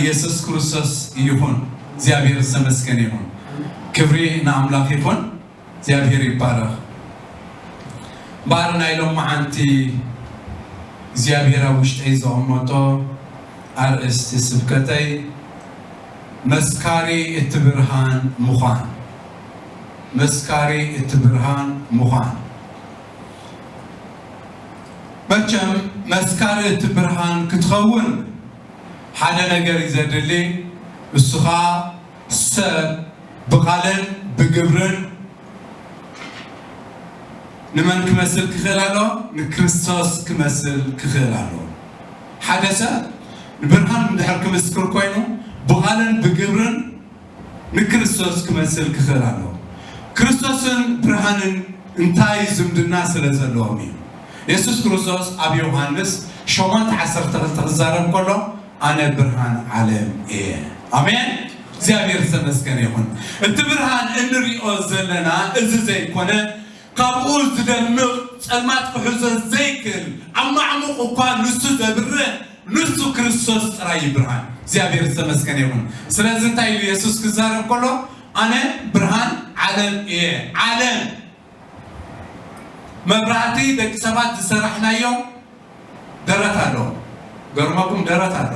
ኢየሱስ ክርስቶስ ይኹን። እግዚኣብሔር ዝተመስገነ ይኹን። ክብሪ ንኣምላኽ ይኹን። እግዚኣብሔር ይባረኽ። እምበኣር ናይ ሎማዓንቲ እግዚኣብሔር ኣብ ውሽጠይ ዘቐመጦ ኣርእስቲ ስብከተይ መስካሪ እቲ ብርሃን ምዃን፣ መስካሪ እቲ ብርሃን ምዃን። መቸም መስካሪ እቲ ብርሃን ክትኸውን ሓደ ነገር እዩ ዘድሊ። እሱ ኸኣ ሰብ ብቓልን ብግብርን ንመን ክመስል ክኽእል ኣለዎ? ንክርስቶስ ክመስል ክኽእል ኣለዎ። ሓደ ሰብ ንብርሃን እንድሕር ክምስክር ኮይኑ ብቓልን ብግብርን ንክርስቶስ ክመስል ክኽእል ኣለዎ። ክርስቶስን ብርሃንን እንታይ ዝምድና ስለ ዘለዎም እዩ? የሱስ ክርስቶስ ኣብ ዮሃንስ ሸሞንተ ዓሰርተ ክልተ ክዛረብ ከሎ ኣነ ብርሃን ዓለም እየ። ኣሜን። እግዚኣብሔር ዝተመስገነ ይኹን። እቲ ብርሃን እንሪኦ ዘለና እዚ ዘይኮነ ካብኡ ዝደምቕ ጸልማት ክሕዞ ዘይክእል ኣብ ማዕሙቕ እኳ ንሱ ዘብርህ ንሱ ክርስቶስ ጥራይ እዩ ብርሃን። እግዚኣብሔር ዝተመስገነ ይኹን። ስለዚ እንታይ ኢሉ የሱስ ክዛረብ ከሎ ኣነ ብርሃን ዓለም እየ። ዓለም መብራህቲ ደቂ ሰባት ዝሰራሕናዮ ደረት ኣሎ። ገርመኩም ደረት ኣሎ።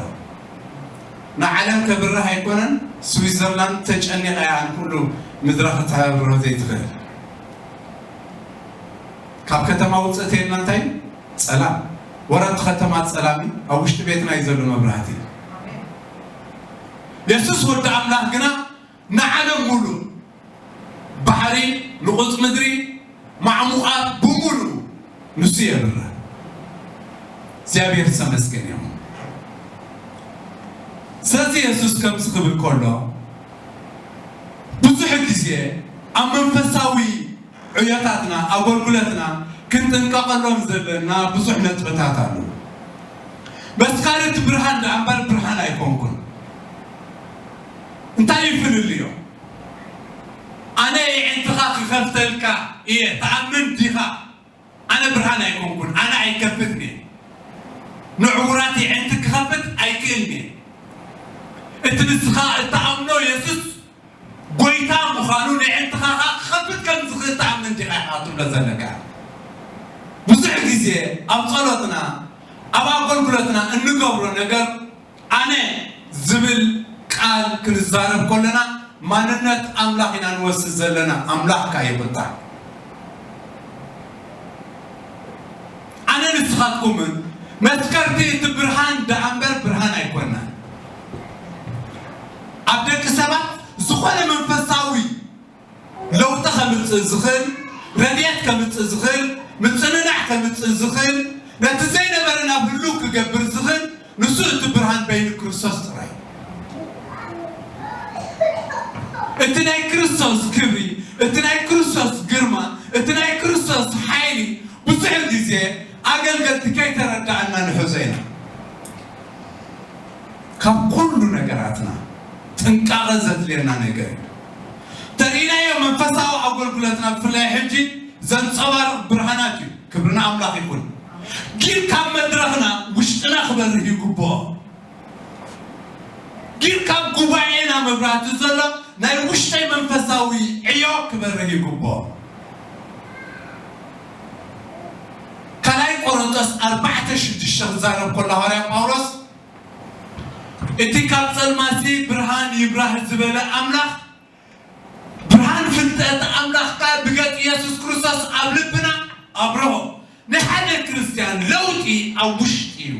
ንዓለም ከብርህ ኣይኮነን። ስዊዘርላንድ ተጨኒቓ እያ ንኩሉ ምድራ ከተብርሆ ዘይትኽእል። ካብ ከተማ ውፅእ ተይልና እንታይ ጸላም ወረንቲ ከተማ ጸላም ኣብ ውሽጢ ቤትና እዩ ዘሎ መብራህቲ። የሱስ ወዲ ኣምላኽ ግና ንዓለም ሙሉ ባሕሪ ንቑጽ ምድሪ ማዕሙቓት ብምሉ ንሱ የብርህ። እግዚኣብሔር ዝተመስገነ ይኹን። ስለዚ የሱስ ከምዚ ክብል ከሎ ብዙሕ ግዜ ኣብ መንፈሳዊ ዕዮታትና ኣገልግሎትና ክንጥንቀቐሎም ዘለና ብዙሕ ነጥብታት ኣለዉ። መስካሪ እቲ ብርሃን ደኣ እምበር ብርሃን ኣይኮንኩን። እንታይ እዩ ፍልልዮ? ኣነ የዒንትኻ ክኸፍተልካ እየ፣ ትኣምን ዲኻ? ኣነ ብርሃን ኣይኮንኩን፣ ኣነ ኣይከፍትን እየ። ንዕውራት የዒንቲ ክኸፍት ኣይክእልን እየ። እቲ ንስኻ እትኣምኖ የሱስ ጎይታ ምዃኑ ንዕንትኻ ኸኣ ክኸፍት ከም ዝኽእል ትኣምን ዲኻ ኢኻ ትብሎ ዘለካ። ብዙሕ ግዜ ኣብ ጸሎትና ኣብ ኣገልግሎትና እንገብሮ ነገር ኣነ ዝብል ቃል ክንዛረብ ከለና ማንነት ኣምላኽ ኢና ንወስድ ዘለና። ኣምላኽ ከኣ ይቁጣዕ። ኣነ ንስኻትኩምን መስከርቲ እቲ ብርሃን ደኣ እምበር ብርሃን ኣይኮናን። ኣብ ደቂ ሰባት ዝኾነ መንፈሳዊ ለውጢ ከምጽእ ዝኽእል፣ ረድኤት ከምጽእ ዝኽእል፣ ምጽንናዕ ከምጽእ ዝኽእል፣ ነቲ ዘይነበረ ናብ ህሉው ክገብር ዝኽእል ንሱ እቲ ብርሃን በይኑ ክርስቶስ ጥራይ። እቲ ናይ ክርስቶስ ክብሪ፣ እቲ ናይ ክርስቶስ ግርማ፣ እቲ ናይ ክርስቶስ ሓይሊ ብዙሕ ግዜ ኣገልገልቲ ከይተረዳእና ንሕዞ ኢና። ካብ ኩሉ ነገራትና ጥንቃቐ ዘድልየና ነገር እዩ። ተርእናዮ መንፈሳዊ ኣገልግሎትና ብፍላይ ሕጂ ዘንጸባርቕ ብርሃናት እዩ። ክብሪ ንኣምላኽ ይኹን። ግን ካብ መድረኽና ውሽጥና ክበርህ ይግብኦ። ግን ካብ ጉባኤና መብራህቲ ዘሎ ናይ ውሽጠይ መንፈሳዊ ዕዮ ክበርህ ይግብኦ። ካልኣይ ቆሮንቶስ ኣርባዕተ ሽዱሽተ ክዛረብ ከሎ ሃዋርያ ጳውሎስ እቲ ካብ ጸልማሲ ብርሃን ይብራህ ዝበለ ኣምላኽ ብርሃን ፍልጠት ኣምላኽ ከኣ ብገጽ የሱስ ክርስቶስ ኣብ ልብና ኣብርሆ። ናይ ሓደ ክርስትያን ለውጢ ኣብ ውሽጢ እዩ።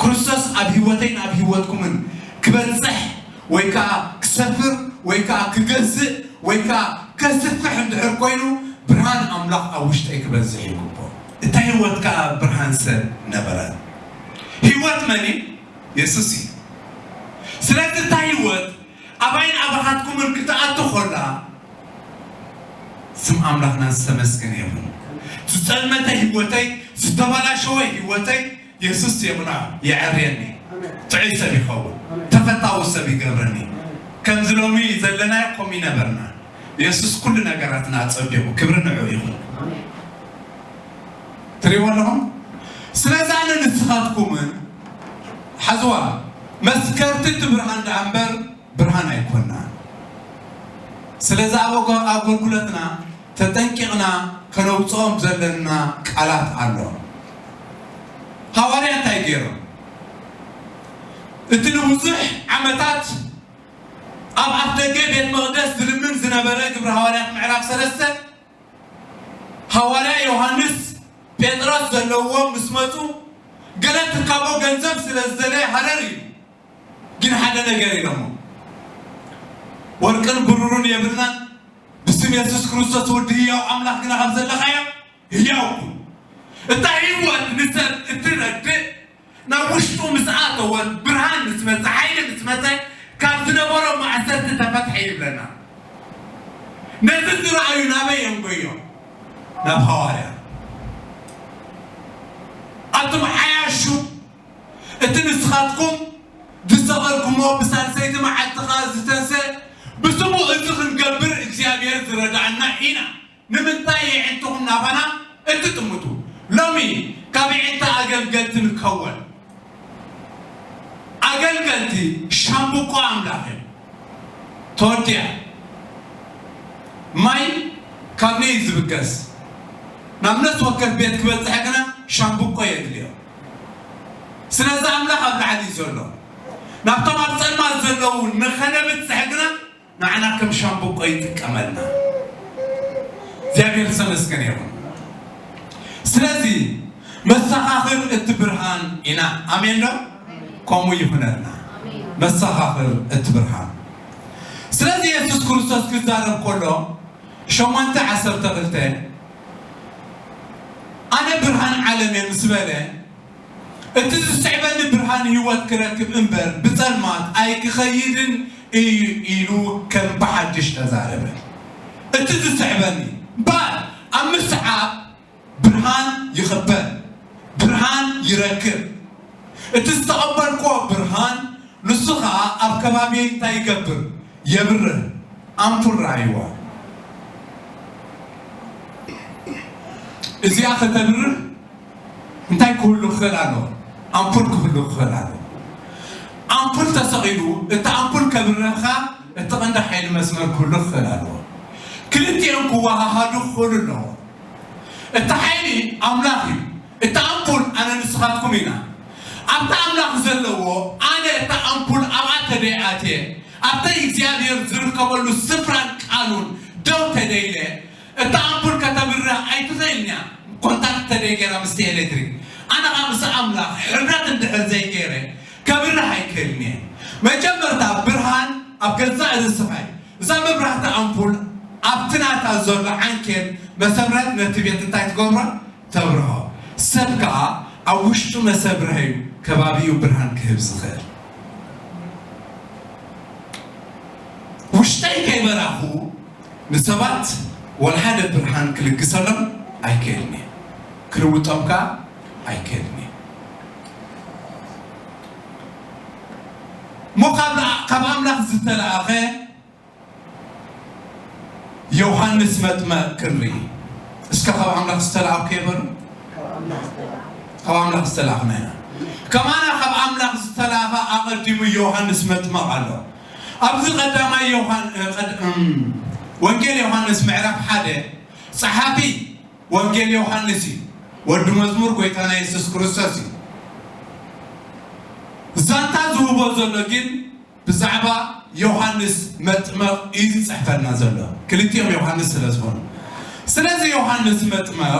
ክርስቶስ ኣብ ህይወተይን ኣብ ህይወትኩምን ክበጽሕ ወይ ከኣ ክሰፍር ወይ ከኣ ክገዝእ ወይ ከኣ ከስፍሕ እንድሕር ኮይኑ ብርሃን ኣምላኽ ኣብ ውሽጠይ ክበዝሕ ይግብኦ። እታ ህይወት ከኣ ብርሃን ሰብ ነበረ። ህይወት መን እዩ? የሱስ እዩ። ስለዚ እታ ህይወት ኣባይን ኣባኻትኩምን ክትኣቱ ኾላ ስም ኣምላኽና ዝተመስገነ ይኹን። ዝጸልመተ ህይወተይ፣ ዝተበላሸወ ህይወተይ የሱስ የብላ የዐርየኒ። ጥዑይ ሰብ ይኸውን፣ ተፈታዊ ሰብ ይገብረኒ። ከምዚ ሎሚ ዘለናዮ ከምኡ ይነበርና። የሱስ ኩሉ ነገራትና ኣጸቢቑ፣ ክብሪ ንዕኡ ይኹን። ትሪእዎ ኣለኹም? ስለዚ ኣነ ንስኻትኩምን፣ እ፣ ኣዝዋ መስከርቲ እቲ ብርሃን ደኣ እምበር ብርሃን ኣይኮናን። ስለዚ ኣብ ኣጎ-፣ ኣገልግሎትና ተጠንቂቕና ከነውፅኦም ዘለና ቃላት ኣሎ። ሃዋርያ እንታይ ገይሮም? እቲ ንብዙሕ ዓመታት ኣብ ኣፍ ደገ ቤት መቕደስ ዝልምን ዝነበረ ግብሪ ሃዋርያት ምዕራፍ ሰለስተ፣ ሃዋርያ ዮሃንስ ጴጥሮስ ዘለዎ ምስ መፁ፣ ገለ ትካቦ ገንዘብ ስለ ዝደለየ ሃረር ኢሉ። ግን ሓደ ነገር ኢሎሞ፣ "ወርቅን ብሩርን የብልናን፣ ብስም የሱስ ክርስቶስ ወዲ ህያው ኣምላኽ ግና ካብ ዘለኻዮ ህያው ኩን። እታ ህይወት ንሰብ እትረድእ ናብ ውሽጡ ምስ ኣተወን ብርሃን ምስ መጸ፣ ሓይሊ ምስ መጸ፣ ካብ ዝነበሮ ማእሰርቲ ተፈትሐ" ይብለና። ነዚ ዝረኣዩ ናበይ እዮም ጎዮም? ናብ ሃዋርያ። ኣቱም ዓያሹ፣ እቲ ንስኻትኩም ዝሰቐልኩሞ ብሳልሰይቲ መዓልቲ ኸኣ ዝተንሰ፣ ብስሙ እዚ ክንገብር እግዚኣብሔር ዝረድኣና ኢና። ንምንታይ የዒንትኹም ናባና እትጥምቱ? ሎሚ ካብ የዒንታ ኣገልገልቲ ንከወን። ኣገልገልቲ ሻምብቆ ኣምላኽ እዮም። ተወዲኣ። ማይ ካብ ነይ ዝብገስ ናብ ነፍሲ ወከፍ ቤት ክበጽሕ ግና ሻምብቆ የድልዮ። ስለዚ ኣምላኽ ኣብ ላዕሊ እዩ ዘሎ። ናብቶም ኣብ ጸልማት ዘለዉ ንኸነብጽሕ ግና ንዓና ከም ሻምብቆ ይጥቀመልና። እግዚኣብሔር ዝተመስገነ ይኹን። ስለዚ መሰኻኽር እቲ ብርሃን ኢና። ኣሜን ዶ? ከምኡ ይኹነልና። መሰኻኽር እቲ ብርሃን። ስለዚ የሱስ ክርስቶስ ክዛረብ ከሎ ሸሞንተ ዓሰርተ ክልተ፣ "ኣነ ብርሃን ዓለም እየ" ምስ በለ፣ "እቲ ዝስዕበኒ ብርሃን ህይወት ክረክብ እምበር ብጸልማት ኣይክኸይድን እዩ" ኢሉ ከም ብሓድሽ ተዛረበ። እቲ ዝስዕበኒ እምበር ኣብ ምስዓብ ብርሃን ይኽበል፣ ብርሃን ይረክብ። እቲ ዝተቐበልክዎ ብርሃን ንሱ ኸኣ ኣብ ከባቢየይ እንታይ ይገብር? የብርህ። ኣምፑል ረኣይዋ። እዚኣ ከተብርህ እንታይ ክህሉ ክኽእል ኣለዎ? ኣምፑል ክህሉ ክኽእል ኣለዎ። ኣምፑል ተሰቒሉ፣ እቲ ኣምፑል ከብርህ ኸኣ እቲ ቀንዲ ሓይሊ መስመር ክህሉ ክኽእል ኣለዎ። ክልቲኦም ክወሃሃዱ ክኽእሉ ኣለዎ። እቲ ሓይሊ ኣምላኽ እዩ። እቲ ኣምፑል ኣነ ንስኻትኩም ኢና። ኣብቲ ኣምላኽ ዘለዎ ኣነ እታ ኣምፑል ኣብኣ ተደይኣትየ፣ ኣብቲ እግዚኣብሔር ዝርከበሉ ስፍራን ቃሉን ደው ተደይለ፣ እታ ኣምፑል ከተብርህ ኣይትኽእልን እያ። ኮንታክት ተደይ ገይራ ምስቲ ኤሌክትሪክ። ኣነ ኸኣ ምስ ኣምላኽ ሕብረት እንድሕር ዘይገይረ፣ ከብርህ ኣይክእልን እየ። መጀመርታ ብርሃን ኣብ ገዛእ ርእስኻ እዩ። እዛ መብራህቲ ኣምፑል ኣብቲ ናታ ዘሎ ዓንኬል መሰብረት ነቲ ቤት እንታይ ትገብሮ? ተብርሆ። ሰብ ከኣ ኣብ ውሽጡ መሰብርሀ እዩ ከባቢኡ ብርሃን ክህብ ዝኽእል። ውሽጠይ ከይበራኹ ንሰባት ወላ ሓደ ብርሃን ክልግሰሎም ኣይክእልን እየ። ክልውጦም ከኣ ኣይክእልን እየ። እሞ ካብ፣ ካብ ኣምላኽ ዝተለኣኸ ዮሃንስ መጥመቕ ክንርኢ። እስከ ካብ ኣምላኽ ዝተላእኩ የበሉ። ካብ ኣምላኽ ዝተላእኽና ኢና። ከማና ካብ ኣምላኽ ዝተላእኸ ኣቐዲሙ ዮሃንስ መጥመቕ ኣሎ። ኣብዚ ቀዳማይ ዮሃን-፣ እ፣ ቀድ-፣ እም፣ ወንጌል ዮሃንስ ምዕራፍ ሓደ ጸሓፊ ወንጌል ዮሃንስ እዩ። ወዲ መዝሙር ጎይታና የሱስ ክርስቶስ እዩ። ዛንታ ዝህቦ ዘሎ ግን ብዛዕባ ዮሃንስ መጥመቕ እዩ ዝጽሕፈልና ዘሎ። ክልቲኦም ዮሃንስ ስለ ዝኾኑ። ስለዚ ዮሃንስ መጥመቕ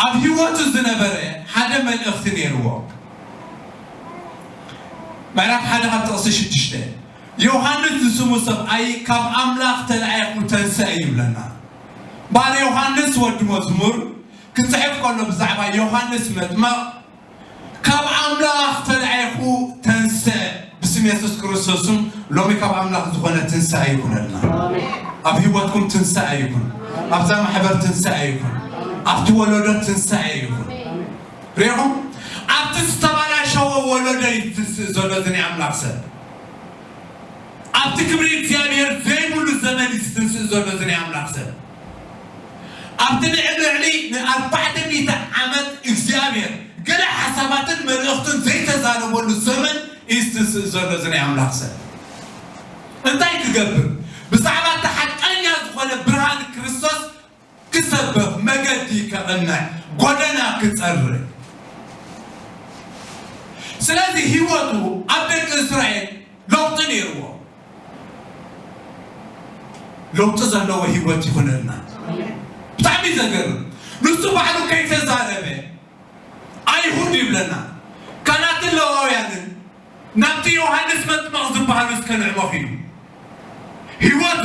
ኣብ ህይወቱ ዝነበረ ሓደ መልእኽቲ ነይርዎ። ምዕራፍ ሓደ ካብ ጥቕሲ ሽዱሽተ፣ "ዮሃንስ ዝስሙ ሰብኣይ ካብ ኣምላኽ ተላኢኹ ተንሰአ" ይብለና። ባር ዮሃንስ ወዲ መዝሙር ክጽሕፍ ከሎ ብዛዕባ ዮሃንስ መጥመቕ ካብ ኣምላኽ ተላኢኹ ተንስአ፣ ብስም የሱስ ክርስቶስም ሎሚ ካብ ኣምላኽ ዝኾነ ትንሳኤ ይኹነልና። ኣብ ህይወትኩም ትንሳኤ ይኹን። ኣብዛ ማሕበር ትንሳኤ ይኹን። ኣብቲ ወለዶ ትንሳኤ ይኹን። ሪኢኹም? ኣብቲ ዝተባላሸወ ወለዶ እዩ ዝትንስእ ዘሎ እዚ ናይ ኣምላኽ ሰብ። ኣብቲ ክብሪ እግዚኣብሔር ዘይብሉ ዘመን እዩ ዝትንስእ ዘሎ እዚ ናይ ኣምላኽ ሰብ። ኣብቲ ልዕሊ ልዕሊ ንኣርባዕተ ሚእቲ ዓመት እግዚኣብሔር ገለ ሓስ ሓሳባትን መልእኽቱን ዘይተዛረበሉ ዘመን እዩ ዝትስእ ዘሎ እዚ ናይ ኣምላኽ ሰብ። እንታይ ክገብር? ብዛዕባ እቲ ሓቀኛ ዝኾነ ብርሃን ክርስቶስ ክሰብኽ፣ መገዲ ከቕንዕ፣ ጎደና ክጸርግ። ስለዚ ህይወቱ ኣብ ደቂ እስራኤል ለውጢ ነይርዎ። ለውጢ ዘለዎ ህይወት ይኹነልና። ብጣዕሚ ዘገርም። ንሱ ባዕሉ ከይተዛረበ ኣይሁድ ይብለና። ካህናትን ለዋውያንን ናብቲ ዮሃንስ መጥምቕ ዝበሃሉ እስከ ንዕመኽ ኢሉ። ህይወቱ፣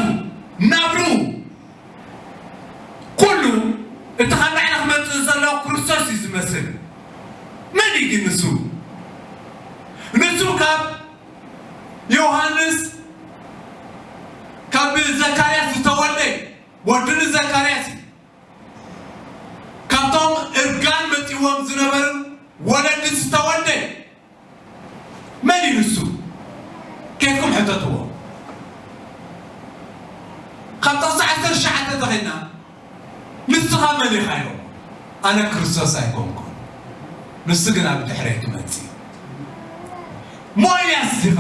ናብርኡ፣ ኩሉ እቲ ካብ ላዕሊ ክመጽእ ዘሎ ክርስቶስ እዩ ዝመስል። መን እዩ ግን ንሱ? ንሱ ካብ ዮሃንስ፣ ካብ ዘካርያስ ዝተወልደ እዩ። ወዱ ንዘካርያስ እዩ። ካብቶም እርጋን መጺዎም ዝነበሩ ወለዲ ዝተወልደ እዩ። መን እዩ ንሱ? ኬድኩም ሕተትዎ። ካብ ጥቕሲ ዓሰርተ ትሽዓተ ተኸይድና፣ ንስኻ መን ኢኻ ኢሎም፣ ኣነ ክርስቶስ ኣይኮንኩን፣ ንሱ ግን ኣብ ድሕረይ ክመጽእ እዩ። እሞ ኤልያስ ዲኻ?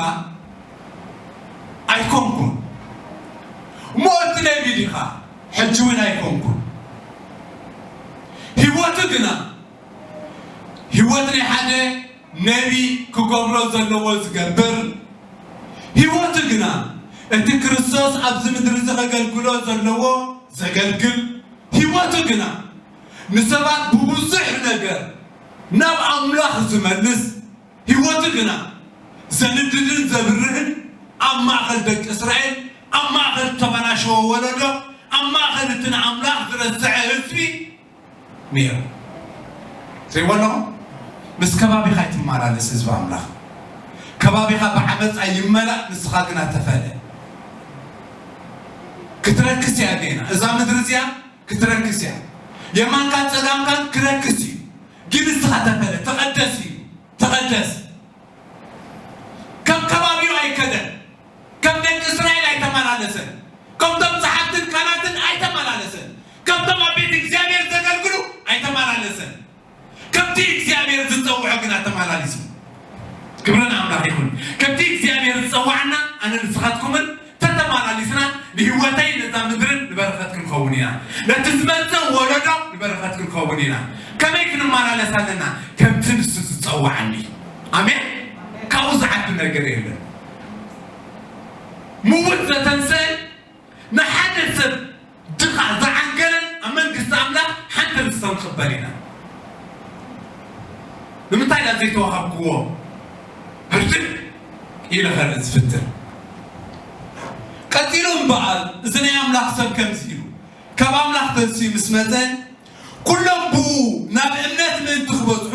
ኣይኮንኩን። እሞ እቲ ነቢ ዲኻ? ሕጂ እውን ኣይኮንኩን። ህይወቱ ግና፣ ህይወት ናይ ሓደ ነቢ ክገብሮ ዘለዎ ዝገብር፣ ህይወቱ ግና እቲ ክርስቶስ ኣብዚ ምድሪ እዚ ከገልግሎ ዘለዎ ዘገልግል፣ ህይወቱ ግና ንሰባት ብብዙሕ ነገር ናብ ኣምላኽ ዝመልስ፣ ህይወቱ ግና ዘንድድን ዘብርህን፣ ኣብ ማእከል ደቂ እስራኤል፣ ኣብ ማእከል ዝተበላሸወ ወለዶ፣ ኣብ ማእከል እቲ ንኣምላኽ ዝረስዐ ህዝቢ ነይሩ። ትሪእዎ ኣለኹም? ምስ ከባቢኻ ኣይትመላለስ ህዝቢ ኣምላኽ። ከባቢኻ ብዓመፃ ይመላእ፣ ንስኻ ግና ተፈለ። ክትረክስ እያ ጌና። እዛ ምድሪ እዚኣ ክትረክስ እያ። የማንካን ጸጋምካን ክረክስ እዩ። ግን ንስኻ ተፈለ፣ ተቐደስ እዩ። ተቐደስ። ከም ከባቢኡ ኣይከደን። ከም ደቂ እስራኤል ኣይተመላለሰን። ከምቶም ጸሓፍትን ካህናትን ኣይተመላለሰን። ከምቶም ኣብ ቤት እግዚኣብሔር ዘገልግሉ ኣይተመላለሰን። ከምቲ እግዚኣብሔር ዝጸውዖ ግና ተመላሊሱ። ክብሪ ንኣምላኽ ይኹን። ከምቲ እግዚኣብሔር ዝጸዋዕና ኣነ ንስኻትኩምን ተተመላሊስና ንህይወተይ ነዛ ምድርን ንበረኸት ክንኸውን ኢና። ነቲ ዝመጽእ ወለዶ ንበረኸት ክንኸውን ኢና። ከመይ ክንመላለስ ኣለና? ከምቲ ንሱ ዝጸዋዓኒ። ኣሜን። ካብኡ ዝዓቢ ነገር የለን። ምውት ዘተንሰእ ንሓደ ሰብ ድኻ ዝዓንገለን ኣብ መንግስቲ ኣምላኽ ሓንቲ ርስቶ ንቕበል ኢና። ንምንታይ ዳ ዘይተዋሃብክዎ? ህርድግ ኢለ ኸርኢ ዝፍትን። ቀጺሉ እምበኣር፣ እዚ ናይ ኣምላኽ ሰብ ከምዚ ኢሉ፣ ካብ ኣምላኽ ተንስኡ ምስ መጸ፣ ኩሎም ብኡ ናብ እምነት ምእንቲ ክበጽሑ፣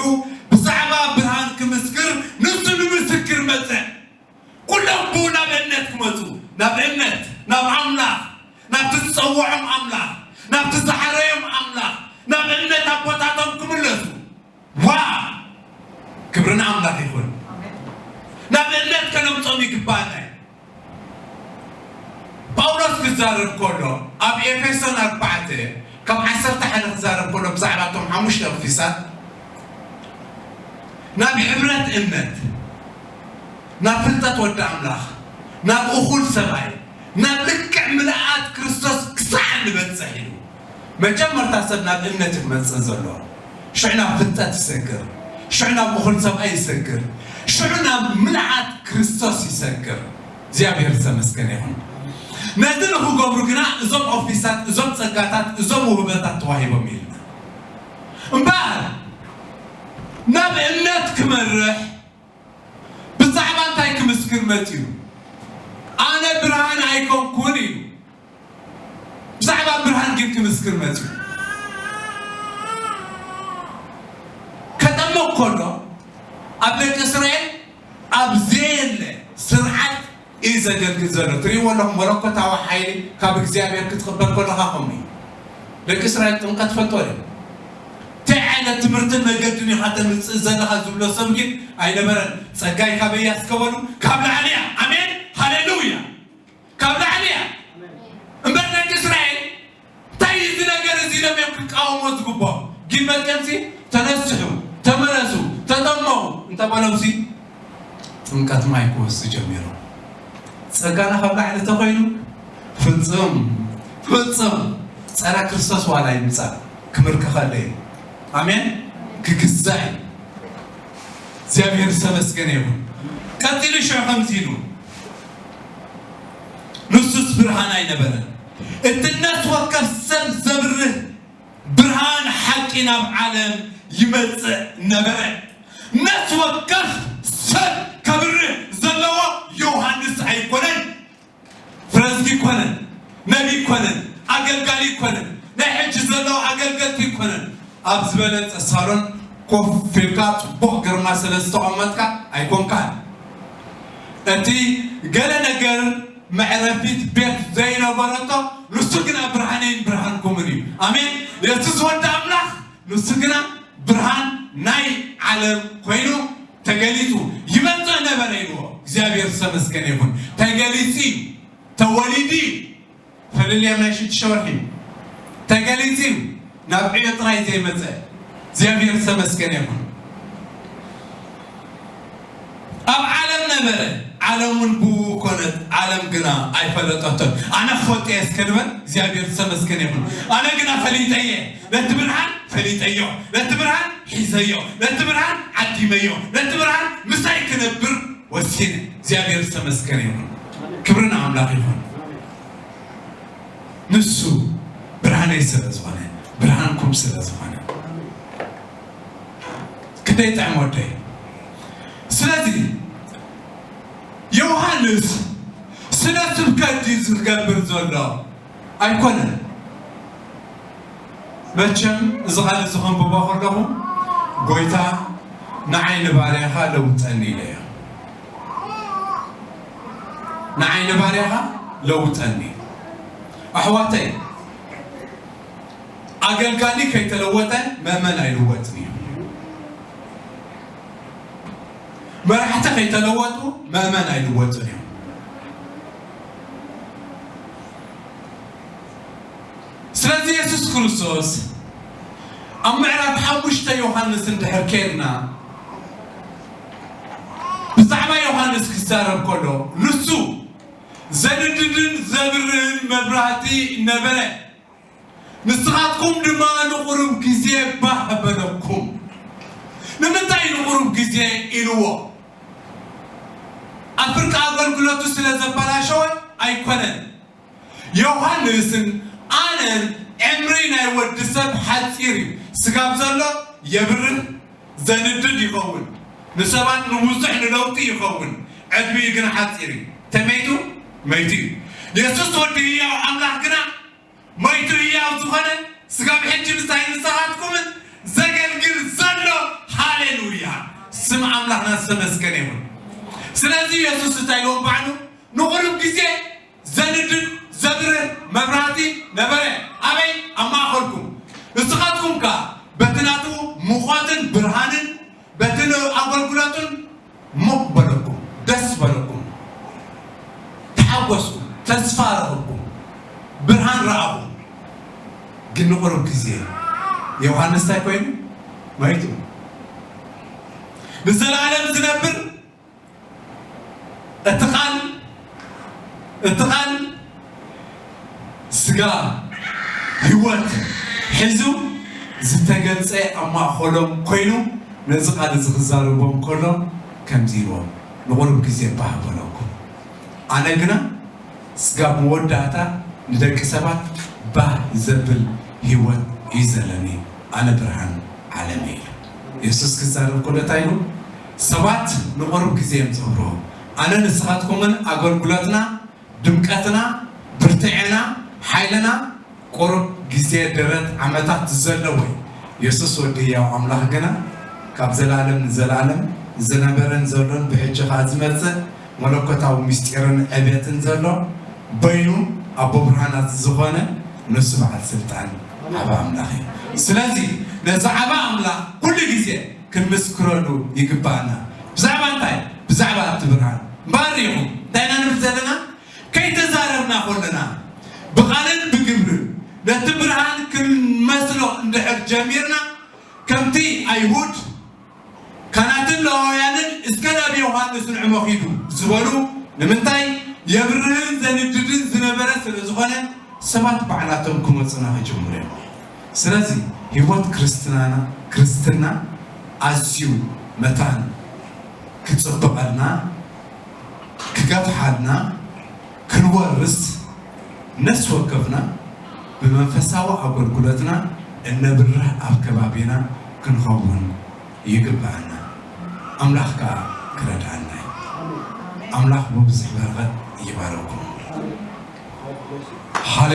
ብዛዕባ ብርሃን ክምስክር፣ ንሱ ንምስክር መጸ። ኩሎም ብኡ ናብ እምነት ክመጹ፣ ናብ እምነት፣ ናብ ኣምላኽ፣ ናብቲ ዝጸውዖም ኣምላኽ፣ ናብቲ ዝሓረዮም ኣምላኽ፣ ናብ እምነት ኣቦታቶም ክምለሱ። ዋ! ክብሪ ንኣምላኽ ይኹን። ናብ እምነት ከነምጾም ይግባኣና እዩ። ጳውሎስ ክዛረብ ከሎ፣ ኣብ ኤፌሶን ኣርባዕተ ካብ ዓሰርተ ሓደ ክዛረብ ከሎ፣ ብዛዕባ እቶም ሓሙሽተ ኦፊሳት፣ ናብ ሕብረት እምነት፣ ናብ ፍልጠት ወዲ ኣምላኽ፣ ናብ እኹል ሰብኣይ፣ ናብ ልክዕ ምልኣት ክርስቶስ ክሳዕ ንበጽሕ ኢሉ። መጀመርታ ሰብ ናብ እምነት እዩ ክመጽእ ዘሎ። ሽዑ ናብ ፍልጠት ይሰግር። ሽዑ ናብ እኹል ሰብኣይ ይሰግር። ሽዑ ናብ ምልኣት ክርስቶስ ይሰግር። እግዚኣብሔር ዝተመስገነ ይኹን። ነዚ ንኽገብሩ ግና እዞም ኦፊሳት፣ እዞም ጸጋታት፣ እዞም ውህበታት ተዋሂቦም ኢልና። እምበኣር ናብ እምነት ክመርሕ ብዛዕባ እንታይ ክምስክር መጺኡ? ኣነ ብርሃን ኣይኮንኩን ኢሉ። ብዛዕባ ብርሃን ግን ክምስክር መጺኡ። ከጠምቕ ከሎ ኣብ ደቂ እስራኤል ኣብ ዘየለ ስርዓት እዩ ዘገልግል ዘሎ። ትርእይዎ ኣለኹም፣ መለኮታዊ ሓይሊ ካብ እግዚኣብሔር ክትቕበል ከለኻ ከምኡ እዩ። ደቂ እስራኤል ጥምቀት ፈልጦ እዮም። እንታይ ዓይነት ትምህርትን መገድን ኢኻ ተምጽእ ዘለኻ ዝብሎ ሰብ ግን ኣይነበረን። ጸጋይ ካበይ እያ እስከ በሉ፣ ካብ ላዕሊ እያ። ኣሜን ሃሌሉያ። ካብ ላዕሊ እያ። እምበር ደቂ እስራኤል እንታይ እዩ እዚ ነገር እዚ ኢሎም እዮም ክቃወሞ ዝግባእ። ግን መቸምሲ ተነስሑ፣ ተመለሱ፣ ተጠ እንተበለውሲ ጥምቀት ማይ ክወስዱ ጀሚሮም። ጸጋና ካብ ላዕሊ ተኾይኑ ፍጹም ፍጹም ጸረ ክርስቶስ ዋላ ይምጻእ ክምርከኸለ እዩ። ኣሜን። ክግዛእ እዩ። እግዚኣብሔር ዝተመስገነ ይኹን። ቀጺሉ ሽዑ ከምዚ ኢሉ፣ ንሱስ ብርሃን ኣይነበረን፣ እቲ ነፍሲ ወከፍ ሰብ ዘብርህ ብርሃን ሓቂ ናብ ዓለም ይመጽእ ነበረ። ነፍሲ ወከፍ ሰብ ከብርህ ዘለዎ ዮሃንስ ኣይኮነን። ፍረዝጊ ኣይኮነን፣ ነቢ ኣይኮነን፣ ኣገልጋሊ ኣይኮነን፣ ናይ ሕጂ ዘለዉ ኣገልገልቲ ኣይኮነን። ኣብ ዝበለጸ ሳሎን ኮፍ ኢልካ ጽቡቕ ግርማ ስለ ዝተቐመጥካ ኣይኮንካን። እቲ ገለ ነገር መዕረፊት ቤት ዘይነበረቶ፣ ንሱ ግና ብርሃነይን ብርሃንኩምን እዩ። ኣሜን። የሱስ ወዲ ኣምላኽ ንሱ ግና ብርሃን ናይ ዓለም ኮይኑ ተገሊጹ። ይመጽእ ነበረ ኢልዎ። እግዚኣብሔር ዝተመስገነ ይኹን። ተገሊጹ እዩ። ተወሊዱ እዩ። ፈለልያም ናይ ሽዱሽተ ወርሒ እዩ። ተገሊጹ እዩ። ናብ ዕዮ ጥራይ ዘይመጸ። እግዚኣብሔር ዝተመስገነ ይኹን። ኣብ ዓለም ነበረ፣ ዓለም እውን ብኡ ኮነት፣ ዓለም ግና ኣይፈለጠቶን። ኣነ ክፈልጦ እየ እስከ ንበል፣ እግዚኣብሔር ዝተመስገነ ይኹን። ኣነ ግና ፈሊጠ እየ፣ ነቲ ብርሃን ፈሊጠዮ፣ ነቲ ብርሃን ሒዘዮ፣ ነቲ ብርሃን ዓዲመዮ፣ ነቲ ብርሃን ምሳይ ክነብር ወሲነ። እግዚኣብሔር ዝተመስገነ ይኹን። ክብሪ ንኣምላኽ ይኹን። ንሱ ብርሃነይ ስለ ዝኾነ፣ ብርሃንኩም ስለ ዝኾነ። ክደይ ጥዕም ወደይ። ስለዚ ዮሃንስ ስለ ስብከት ድዩ ዝገብር ዘሎ? ኣይኮነን። መቸም እዚ ቃል እዚ ከንብቦ ከለኹ፣ ጎይታ ንዓይ ንባርያኻ ለውጠኒ ኢለዮ። ንዓይ ንባርያኻ ለውጠኒ። ኣሕዋተይ፣ ኣገልጋሊ ከይተለወጠ መእመን ኣይልወጥን እዩ። መራሕቲ ከይተለወጡ መእመን ኣይልወጥን እዮም። ስለዚ የሱስ ክርስቶስ ኣብ ምዕራፍ ሓሙሽተ ዮሃንስ እንድሕር ኬድና፣ ብዛዕባ ዮሃንስ ክዛረብ ከሎ፣ ንሱ ዘንድድን ዘብርህን መብራህቲ ነበረ። ንስኻትኩም ድማ ንቑሩብ ግዜ ባህ በለኩም። ንምንታይ ንቑሩብ ግዜ ኢልዎ? ኣብ ፍርቂ ኣገልግሎቱ ስለ ዘበላሸወ ኣይኮነን። ዮሃንስን ኣነን ዕምሪ ናይ ወዲ ሰብ ሓጺር እዩ። ስጋብ ዘሎ የብርህ፣ ዘንድድ ይኸውን። ንሰባት ንብዙሕ ንለውጢ ይኸውን። ዕድሚኡ ግን ሓጺር እዩ። ተመይቱ መይቱ እዩ። የሱስ ወዲ ህያው ኣምላኽ ግና መይቱ ህያው ዝኾነ ስጋብ ሕጂ ምሳይ ንስኻትኩምን ዘገልግል ዘሎ። ሃሌሉያ! ስም ኣምላኽና ዝተመስገነ ይኹን። ስለዚ የሱስ እንታይ ኢልዎም ባዕሉ? ንቑሩብ ግዜ ዘንድድ ዘብርህ መብራህቲ ነበረ። ኣበይ? ኣብ ማእኸልኩም። ንስኻትኩም ከኣ በቲ ናቱ ሙቐትን ብርሃንን በቲ ኣገልግሎቱን ሞቕ በለኩም፣ ደስ በለኩም፣ ተሓጎስኩም፣ ተስፋ ረኸብኩም፣ ብርሃን ረኣኹም። ግን ንቑሩብ ግዜ ዮሃንስ እንታይ ኮይኑ? መይቱ። ንዘለኣለም ዝነብር እቲ ቃል፣ እቲ ቃል ስጋ ህይወት ሒዙ ዝተገልጸ ኣብ ማእከሎም ኮይኑ ነዚ ቃል እዚ ክዛረቦም ከሎ ከምዚ ኢልዎም፣ ንቑሩብ ግዜ ባህ በለኩም። ኣነ ግና ስጋብ መወዳእታ ንደቂ ሰባት ባህ ዘብል ህይወት እዩ ዘለኒ። ኣነ ብርሃን ዓለም እየ ኢሉ። የሱስ ክዛረብ ከሎ እንታይ ኢሉ? ሰባት ንቑሩብ ግዜ እዮም ዘብርሁ። ኣነ ንስኻትኩምን ኣገልግሎትና፣ ድምቀትና፣ ብርትዕና፣ ሓይልና ቁሩብ ግዜ፣ ደረት፣ ዓመታት ዘለዎ እዩ። የሱስ ወዲ ህያው ኣምላኽ ግና ካብ ዘላለም ንዘላለም ዝነበረን ዘሎን ብሕጂ ኸኣ ዝመጽእ መለኮታዊ ምስጢርን ዕብየትን ዘሎ በይኑ ኣቦ ብርሃናት ዝኾነ ንሱ በዓል ስልጣን ዓቢ ኣምላኽ እዩ። ስለዚ ነዚ ዓቢ ኣምላኽ ኩሉ ግዜ ክንምስክረሉ ይግባኣና። ብዛዕባ እንታይ? ብዛዕባ ኣብቲ ብርሃን። እምበኣር ሪኢኹም እንታይ ኢና ንብል ዘለና? ከይተዛረብና ከለና ብቓልን ብግብርን ነቲ ብርሃን ክንመስሎ እንድሕር ጀሚርና፣ ከምቲ ኣይሁድ ካና ኣትን ለዋውያንን እስከ ናብ ዮሃንስ ንዕሞ ኺዱ ዝበሉ ንምንታይ የብርህን ዘንድድን ዝነበረ ስለ ዝኾነ ሰባት ባዕላቶም ክመፁና ክጅምሩ እዮም። ስለዚ ህይወት ክርስትናና ክርስትና ኣዝዩ መታን ክፅብቐልና ክገፍሓልና ክንወርስ ነፍሲ ወከፍና ብመንፈሳዊ ኣገልግሎትና እነብርህ ኣብ ከባቢና ክንኸውን ይግብኣና። ኣምላኽ ከኣ ክረድኣና እዩ። ኣምላኽ ብብዙሕ በረኸት ይባረኩም። ሃሌ